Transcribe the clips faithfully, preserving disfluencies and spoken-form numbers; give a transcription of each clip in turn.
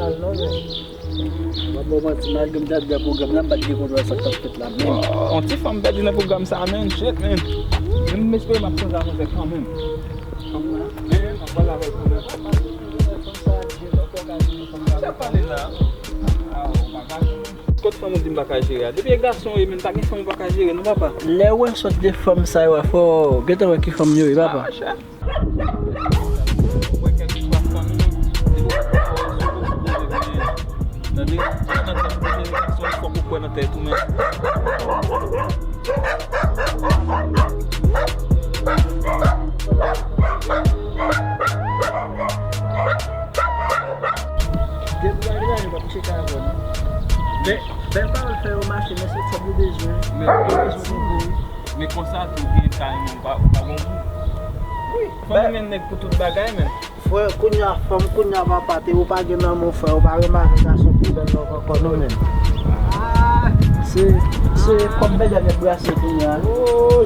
Al non, men. Mwen ba w manti, malgre m te anndan pwogram la, m pa t gen kontwòl sa k t ap fèt la, men. On ti fanm pèdi nan pwogram sa, men. Shit, men. Men m espere m ap chanje avè w kanmenm. Men, m ap pale avè l kanmenm. Sa pale la. Ah, oh, bagay. Kot fanm ou di m pa ka jere a? Depi e gason ye, men pa gen fanm ou pa ka jere, non, papa. Lè w wè sòt de fanm sa yo a, fò w gentan wè ki fanm yo ye, papa. Ah, chè. Ou wè kèlkeswa fanm nan, li poko fè erè sou ou, men, tande, nan tèt ou, depi e gason, fòk ou kwè nan tèt ou, men. Depi w lage lajan, pa kouche kay avè w, non. Men, bèl pawòl fè yo mache, men se sèl yo bezwen. Men yo bezwen konprann. Men konsa tou, gen ta renmen w pa, ou pa gon gou. Wi, fanm renmen nèg pou tout bagay, men. Frè, kounye a fanm, kounye a papa, te ou pa gen nan men w, frè, ou pa renmen avèk gason pi bèl lòk ankò, non, men. Ah, se, se kòb bèdè nèg brase kounye a. Oh.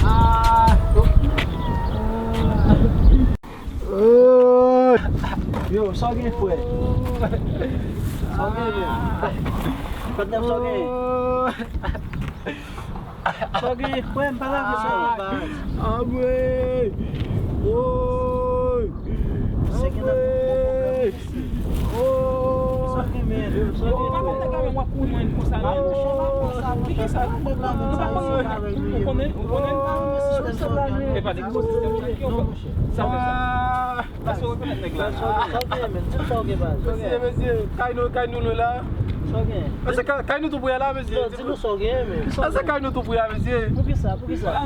Ah. Oh. Yo, sa w gen, frè? Sa w gen, men? Patnè m, sa w gen? Sa w gen, frè m, pale avè sa, baz. Anmwey! Woy! Se gen nan gwo pwoblèm, mesye. Sa w gen, men? Sa w gen, frè? Ou pa konn nèg la, men w ap kouri mwen konsa, non. Ki sa? Ou pa konn, ou konnen, ou konnen. E pa de gwo sistèm sa ki yo fè. Sa fè sa. Èske w rekonèt nèg la? Sa w gen, men? Di m sa w gen, baz. Mesye, mesye, kay nou, kay nou lwen la. Sa w gen? Mesye, kay, kay nou tou pre a la, mesye. Non, di nou sa w gen, men. Èske kay nou tou pre a, mesye? Poukisa, poukisa? Ah,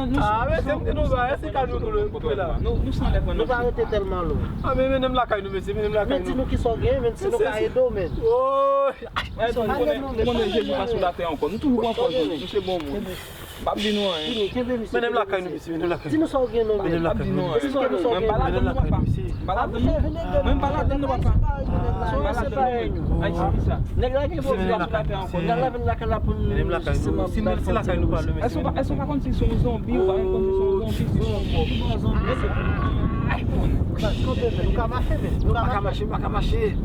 mesye, m di nou ba, èske kay nou tou lwen, tou pre la? Nou, nou san lè pran nan. Nou pa rete tèlman lwen. Ah, men mennen m lakay nou, mesye, mennen m lakay nou. Men di nou kisa w gen, men, si nou ka ede w, men. Oh! Ou konnen, ou konnen Jezi pa sou latè ankò. Nou toujou pran pòz nou, nou se bon moun. M p ap di nou anyen. Mennen m lakay nou, mesye, mennen m lakay nou. Di nou sa w gen, non, men. Mennen m lakay nou. Di nou sa w gen. Mwen pa ladann, non, papa. M pa ladann, non. Mwen pa ladann, non, papa. M pa ladann, non. Ayiti, kisa? Nèg la gen pòz la sou latè ankò. Nèg la vin lakay la pou nou. Mennen m lakay nou. Si nou, si lakay nou pa lwen, mesye. Èske w pa, èske w pa konn si se yon zonbi, ou pa menm konn si se yon zonbi, si se yon mò. Ou pa zonbi, se pa. Ay, bon. Baz, kanpe, men. Nou ka mache, men. Nou pa ka mache, nou pa ka mache. Nou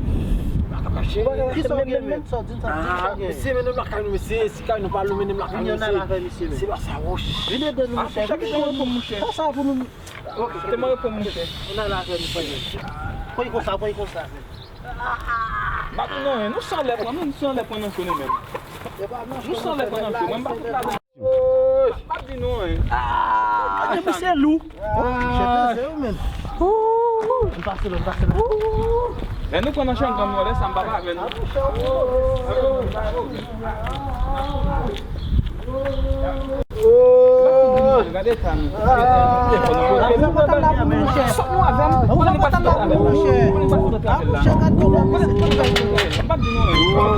pa ka mache. Kisa w gen, men? Sa w di, sa w di, sa w gen. Mesye, mennen m lakay nou, mesye. Si kay nou pa lwen, mennen m lakay nou, mesye. Vin ann al avè misye, men. Se pa sa, wòch. Vin ede nou, monchè. Vin ede nou. Sa sa pou nou. Ok, te mwen reponn, monchè. Ann al avè nou, frè. Pran konsa, pran konsa, men. M ap di nou anyen, nou san lè pran, nou san lè pran nan cho nou menm. Nou san lè pran nan cho, mwen m pa fout ladan. M ap di nou anyen. Ah, depi se lou. Ah, chèpè, se ou menm. Ouh. M pase la, m pase la. Lè nou pran nan chan granm yo, lè sa m pa avè nou. Gade sa nou. Sòt nou avè m. Ou konnen pa sòt avè m. Ou konnen pa sòt avè m.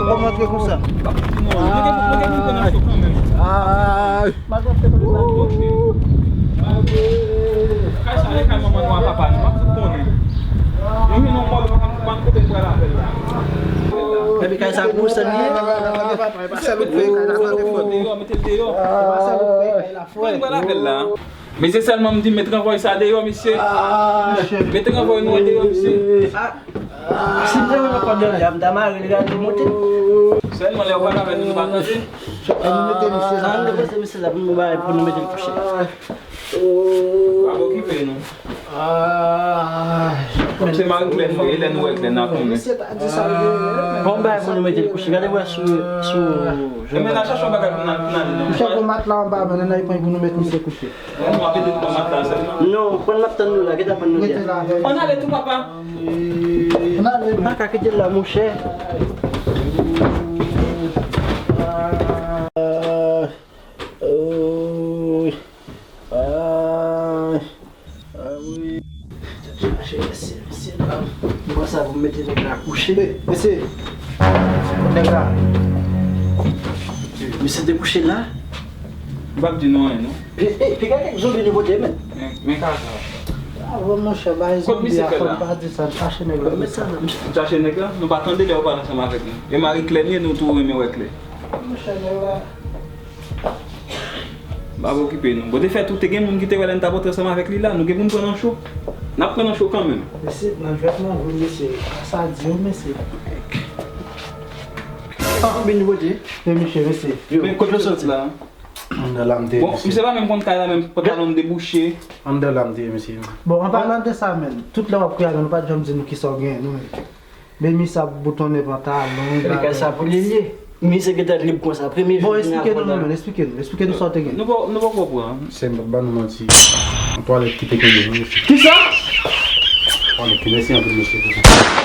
Kòman antre konsa? Ay. Kay sa, e kay manman nou a papa nou, m ap fout konnen. Nou jwenn yon mò, nou pa konn kote n pral avè l la. Epi kay sa pou sèl li ye? Mete l deyò, mete l deyò. Kote n pral avè l la? Mesye, sèlman m di, met ranvòy sa deyò, mesye. Met ranvòy nou an deyò, mesye. Si m te wè nan kòd la, m ta mare li, gade li monte. Sèlman lè w pral avè nou, nou pa tande. Ann depoze mesye la pou nou bay, pou nou mete l kouche. Pa okipe nou. Kòm se mari klè nou ye, lè nou wè klè, n a konnen. Bon, bay pou nou mete l kouche. Gade wè sou, sou. Enben, n a chache yon bagay pou n al, pou n ale, non. Misye gon matla anba, men n a pran pou nou met misye kouche. Non, pran matla nou la, gentan pran nou la. Ann ale tou, papa. Ann ale. M pa ka kite l la, monchè. Ah, wi. Chache mesye, mesye, la. M pran sa pou m mete nèg la kouche. Mesye, nèg la. Misye te kouche la. M p ap di nou anyen, non. Pi, pi, pi gen kèk zonbi nou pote, men. Men, men kaka. Ah, bon, monchè, bay zonbi a, fò n pa di sa, n chache nèg la. Met sa la, mesye. N chache nèg la, nou pa tande lè yo pale ansanm avèk nou. E mari klè nou ye, nou tou renmen wè klè. Monchè, nèg la. M Pa okipe nou. Bon, de fèt, ou te gen moun ki te wè lè n t ap antre ansanm avèk li la. Nou gen pou n pran nan cho. N ap pran nan cho kanmenm. Mesye, nan jwèt mwen, wi, mesye. Sa di yo, mesye. Konbyen nou pote? Men misye, mesye. Men kote w soti la? Anndan la m te ye, Bon, mesye. Misye pa menm konn kay la menm, pantalon debouche. Anndan la m te ye, mesye. Bon, an palan de sa menm, tout lè w ap kriye avè nou, pa t janm di nou kisa w genyen, non, men. Men misye ap boutonnen pantalon, Kay sa pou li ye. Misye gentan lib konsa. Premye jou Bon, vini eksplike avè nou, non, la. men, eksplike nou. Eksplike nou sa w te gen. Nou pa nou pa konprann. Se m pa ban nou manti. Yon twalèt ki te kenbe nou, mesye. Kisa? Twalèt ki, mèsi anpil, mesye, pou sa.